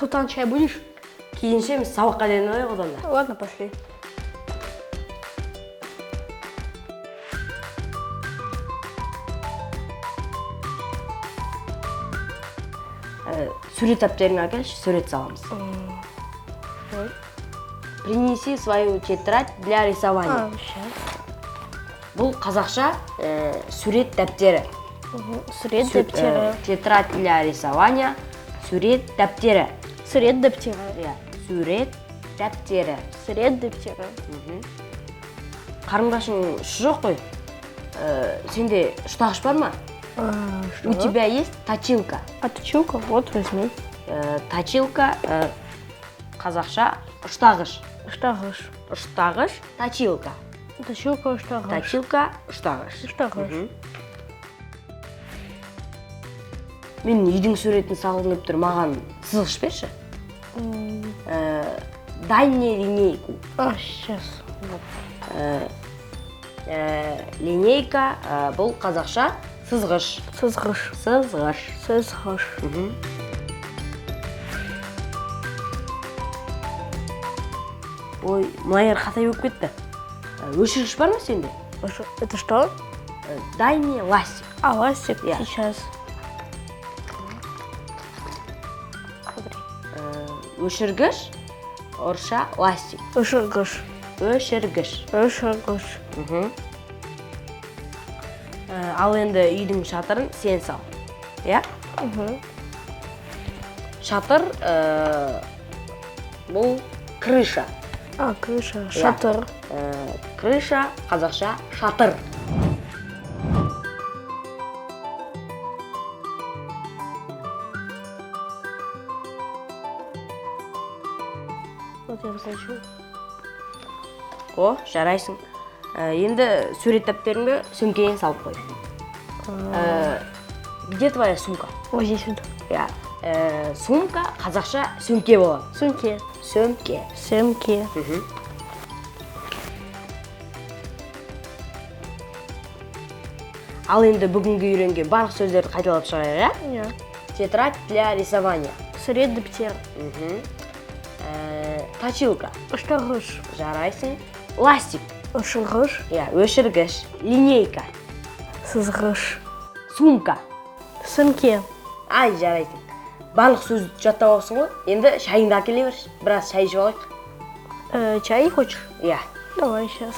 Султан, чай будешь? Кейін ішеміз, сабаққа дейін алайық одан да. Ладно, пошли. Сурет дәптеріңді әкелші, сурет саламыз. Ой. Принеси свою тетрадь для рисования. А, сейчас. Бұл қазақша сурет дәптері. Сурет дәптері. Тетрадь для рисования, сурет дәптері. Сурет дәптері. Иә, сурет дәптері. Сурет дәптері. Қарындашың ұшы жоқ қой. Сенде ұштағыш бар ма? Что? У тебя есть точилка? А точилка? Вот, возьми. Точилка, қазақша ұштағыш. Ұштағыш. Ұштағыш, точилка. Точилка, ұштағыш. Точилка, ұштағыш. Ұштағыш. Мен үйдің суретін салғым келіп тұр, маған сызғыш берші. Дай мне линейку. А, сейчас. Вот. Линейка, бұл қазақша сызғыш. Сызғыш. Сызғыш. Сызғыш. Ой, мына жер қатай болып кетті. Өшіргіш бар ма сенде? Это что? Дай мне ластик. А, ластик? Я. Сейчас. Смотри. Өшіргіш, орысша ластик. Өшіргіш. Өшіргіш. Өшіргіш. Ал енді үйдің шатырын сен сал. Иә? Шатыр, бұл крыша. А, крыша. Иә. Шатыр. Крыша, қазақша шатыр. Вот я разложу. О, жарайсың. Енді сурет дәптеріңді сөмкеңе салып қой. Где твоя сумка? Вот здесь вот. Иә. Сумка қазақша сөмке болады. Сөмке. Сөмке. Сөмке. Ал енді бүгінгі үйренген барлық сөздерді қайталап шығайық, иә? Иә. Тетрадь для рисования. Сурет дәптер. Точилка. Ұштағыш. Жарайсың. Ластик. Өшіргіш. Иә, өшіргіш. Линейка. Сызғыш. Сумка. Сөмке. Ай, жарайсың. Барлық сөзді жаттап алыпсың ғой. Енді шайыңды әкеле берші. Біраз шай ішіп алайық. Чай хочешь? Иә. Давай сейчас.